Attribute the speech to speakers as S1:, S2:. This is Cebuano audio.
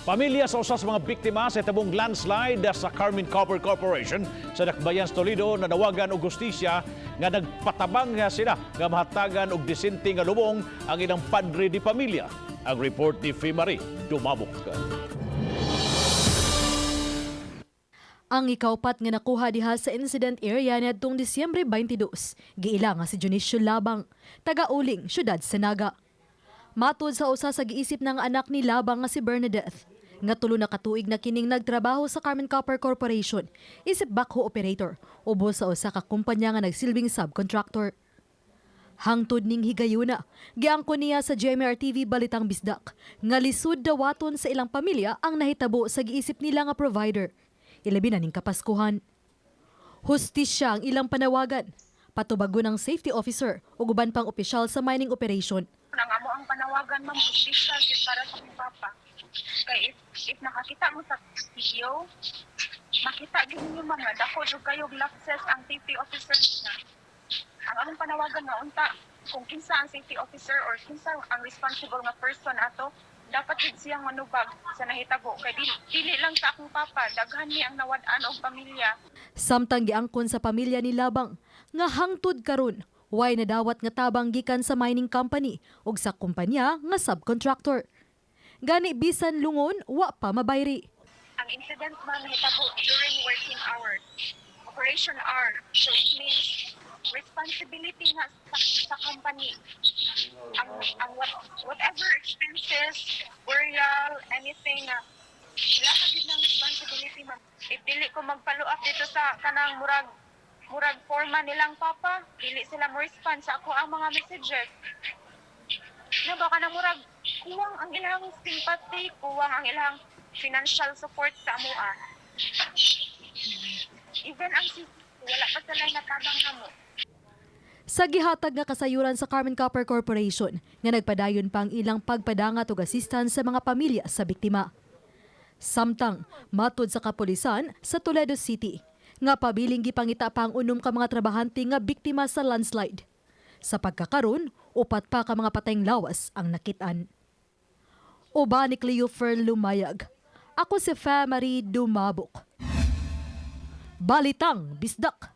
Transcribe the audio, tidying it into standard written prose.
S1: Pamilya sa usa sa mga biktima sa tabong landslide sa Carmen Copper Corporation sa Dakbayan sa Toledo nanawagan og hustisya nga nagpatabang nga sila nga mahatagan og disente nga lubong ang ilang padre di pamilya. Ang report ni Fimari Dumabok.
S2: Ang ikaupat nga nakuha diha sa incident area niadtong Disyembre 22, giila nga si Dionisio Labang, taga-Uling, syudad sa Naga. Matod sa usa sa giisip ng anak ni Labang nga si Bernadette, nga 3 na ka tuig na kining nagtrabaho sa Carmen Copper Corporation, isip backhoe operator, ubos sa usa ka kumpanya nga nagsilbing subcontractor. Hangtod ning higayuna, giangkon niya sa GMR TV Balitang Bisdak, nga lisod dawaton sa ilang pamilya ang nahitabo sa giisip nila nga provider. Ilabi na ning Kapaskuhan. Hustisya ang ilang panawagan. Patubagon ang safety officer ug uban pang opisyal sa mining operation.
S3: Nang amo ang panawagan, ma'am, hustisya gyud para sa akong papa. Kay if nakakita mo sa video, makita gyud ninyo, ma'am, nga dako jud kayo lapses ang safety officer na. Ang among panawagan nga unta kung kinsa ang safety officer or kinsa ang responsible nga person ato, dapat jud siyang manubag sa nahitabo kay dili lang sa akong papa, daghan ni ang nawad-an og pamilya.
S2: Samtang giangkon sa pamilya ni Labang nga hangtod karon way nadawat nga tabang gikan sa mining company ug sa kumpanya nga subcontractor. Gani bisan lungon wa pa mabayri.
S3: Ang incident, ma'am, nahitabo during working hours. Operation hour. So it means responsibility nga sa company. Ang whatever expenses, burial, anything nga lahat gyud ng responsibility, ma'am. If dili ko mag-follow up dito sa kanang murag foreman nilang papa, dili sila mo respond sa ako ang mga messages. Na baka na murag kuwang ang ilang sympathy, kuwang ang ilang financial support sa amoa. Even ang wala pa sila natabang namo.
S2: Sa gihatag nga kasayuran sa Carmen Copper Corporation nga nagpadayon pa ang ilang pagpadangat og assistance sa mga pamilya sa biktima. Samtang matod sa kapulisan sa Toledo City nga pabiling gipangita pa ang 6 ka mga trabahante nga biktima sa landslide. Sa pagkakaron, 4 pa ka mga patayng lawas ang nakit-an. Uban ni Cleo Fer Lumayag. Ako si Fa Marie Dumabok. Balitang Bisdak.